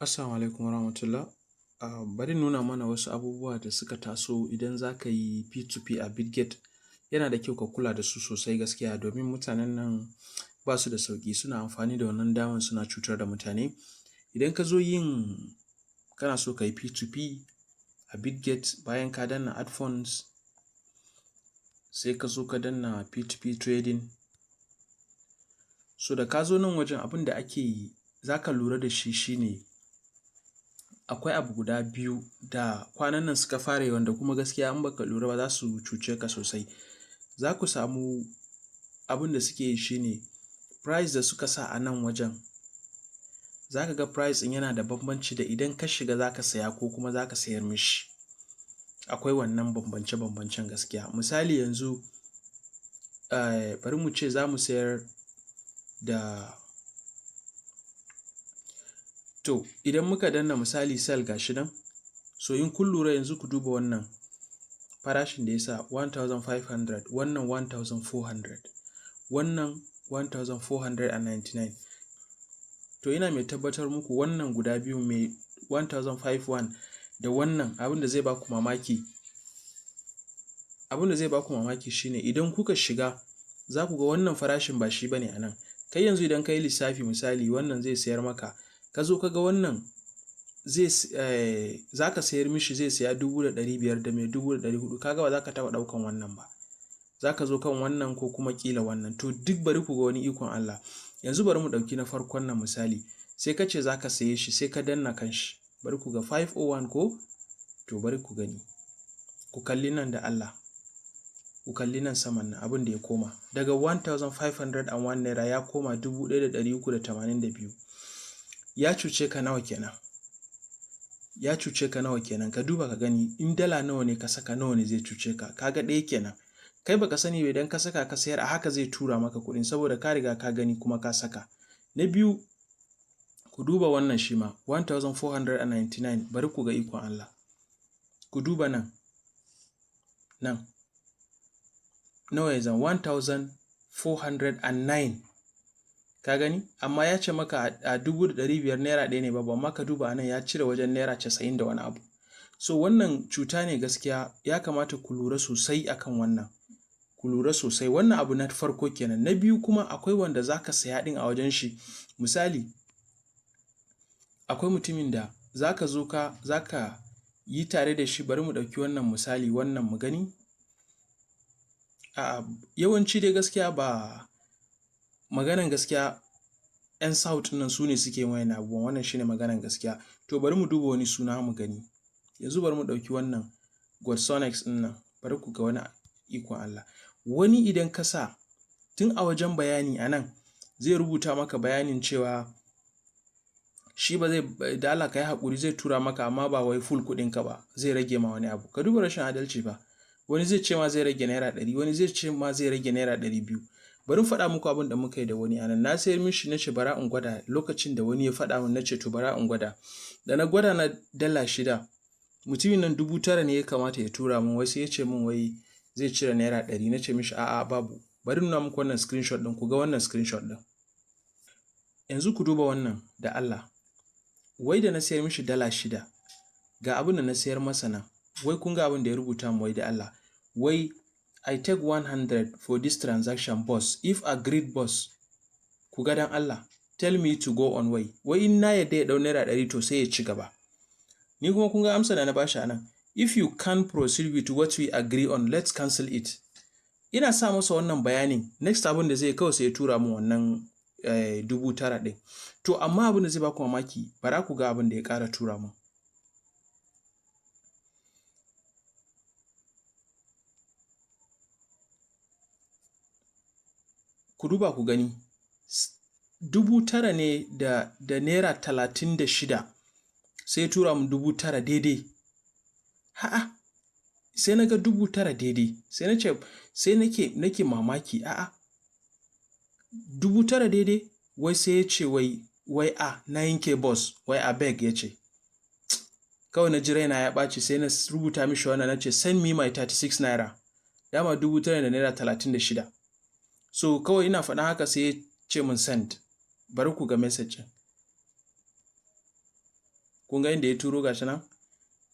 Assalamu alaikum warahmatullah. Bari in nuna mana wasu abubuwa da suka taso idan za ka yi P2P a Bitget. Yana da kyau ka kula da su sosai gaskiya, domin mutanen nan ba su da sauƙi, suna amfani da wannan daman suna cutar da mutane. Idan ka zo yin, kana so ka yi P2P a Bitget, bayan ka danna add funds, sai ka zo ka danna P2P trading. So da ka zo nan wajen, abin da ake yi za ka lura da shi shi ne akwai abu guda biyu da kwanan nan suka fara yi, wanda kuma gaskiya in baka lura ba za su cuce ka sosai. Za ku samu abin da suke yi shi ne price da suka sa a nan wajen, za ka ga price ɗin yana da bambanci da idan ka shiga za ka saya ko kuma za ka sayar mishi. Akwai wannan bambance-bambancen gaskiya. Misali yanzu, bari mu ce za mu sayar da, to idan muka danna misali sell, ga shi nan. So in kun lura yanzu, ku duba wannan farashin da ya sa 1500, wannan 1400, wannan 1499. To ina mai tabbatar muku wannan guda biyun, mai 1051 da wannan, abin da zai baku mamaki shi ne idan kuka shiga za ku ga wannan farashin ba shi ba ne a nan. Kai yanzu idan ka yi lissafi, misali wannan zai sayar maka, ka zo ka ga wannan zai za ka sayar mishi, zai saya 5,500 da mai 4,000, ka ga ba za ka taɓa ɗaukan wannan ba. Za ka zo kan wannan ko kuma ƙila wannan. To duk bari ku ga wani ikon Allah. Yanzu bari mu ɗauki na farkon nan misali, sai ka ce za ka saye shi, sai ka danna kan shi. Bari ku ga 501 ko? To bari ku gani. Ku kalli nan da Allah. Ku kalli nan saman nan, abin da ya koma. Daga 1501 naira ya koma 1,382. Ya cuce ka nawa kenan? Ya cuce ka nawa kenan? Ka duba ka gani, in dala nawa ne ka saka, nawa ne zai cuce ka? Ka ga ɗaya kenan. Kai baka sani ba, idan ka saka ka sayar a haka zai tura maka kuɗin, saboda ka riga ka gani kuma ka saka. Na biyu, ku duba wannan shi ma 1499, bari ku ga ikon Allah. Ku duba nan, nan nawa ya zama? 1409, ka gani? Amma ya ce maka a 500 naira ɗaya ne babu, amma ka duba a nan ya cire wajen naira 90 da wani abu. So wannan cuta ne gaskiya, ya kamata ku lura sosai akan wannan. Ku lura sosai, wannan abu na farko kenan. Na biyu kuma, akwai wanda za ka saya ɗin a wajen shi. Misali, akwai mutumin da za ka zo ka za ka yi tare da shi, bari mu ɗauki wannan misali, wannan mu gani. A'a, yawanci dai gaskiya, ba maganan gaskiya, 'yan South nan su ne suke yin wayannan abubuwan, wannan shi ne maganan gaskiya. To bari mu duba wani suna mu gani. Yanzu bari mu ɗauki wannan Godsonex ɗin nan, bari ku ga wani ikon Allah. Wani idan ka sa tun a wajen bayani a nan, zai rubuta maka bayanin cewa shi ba zai, da Allah ka yi haƙuri, zai tura maka amma ba wai full kuɗinka ba, zai rage ma wani abu. Ka duba rashin adalci fa. Wani zai ce ma zai rage naira 100, wani zai ce ma zai rage naira 200. Bari in faɗa muku abin da muka yi da wani a nan. Na sayar mishi, na ce bara in gwada, lokacin da wani ya faɗa min, na ce to bara in gwada. Da na gwada na dala 6, mutumin nan 9,000 ne ya kamata ya tura min, wai sai ya ce min wai zai cire naira 100, na ce mishi a'a, babu. Bari in nuna muku wannan screenshot ɗin, ku ga wannan screenshot ɗin. Yanzu ku duba wannan da Allah. Wai da na sayar mishi dala 6, ga abin da na sayar masa nan, wai kun ga abin da ya rubuta min, wai da Allah. Wai "I take 100 for this transaction, boss, if agreed, boss." Ku ga dan Allah, "Tell me to go on way." Wai in na yarda ya ɗau naira 100, to sai ya ci gaba. Ni kuma kun ga amsar da na bashi a nan. "If you can't proceed with what we agree on, let's cancel it." Ina sa masa wannan bayanin, next abin da zai kawai sai ya tura min wannan 9,000 ɗin. To amma abin da zai baku mamaki, bara ku ga abin da ya ƙara tura min. Ku duba ku gani, 9,000 ne da naira 36, sai ya tura min 9,000 daidai. A'a, sai na ga 9,000 daidai, sai na ce, sai nake mamaki, a'a, 9,000 daidai, wai sai ya ce wai a 9K boss, wai abeg ya ce. Kawai na ji raina ya ɓaci, sai na rubuta mishi wannan, na ce "Send me my 36 naira." Dama 9,000 da naira 36. So kawai ina faɗan haka sai ya ce min send. Bari ku ga message ɗin. Kun ga inda ya turo? Gashi nan,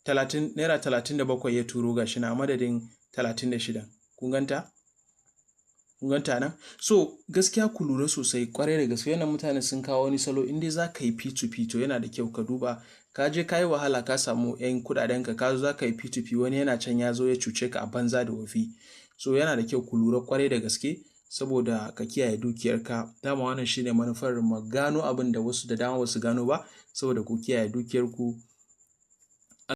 30, ₦37 ya turo. Gashi nan a madadin 36. Kun ganta? Kun ganta nan? So gaskiya ku lura sosai, kwarai da gaske, wannan mutane sun kawo wani salo. In dai za ka yi P2P, to yana da kyau ka duba. Ka je ka yi wahala, ka samu 'yan kuɗaɗen ka, ka zo za ka yi P2P, wani yana can ya zo ya cuce ka a banza da wofi. So yana da kyau ku lura kwarai da gaske saboda ka kiyaye dukiyarka. Dama wannan shine manufar mu, gano abin da wasu da dama basu gano ba, saboda ku kiyaye dukiyarku.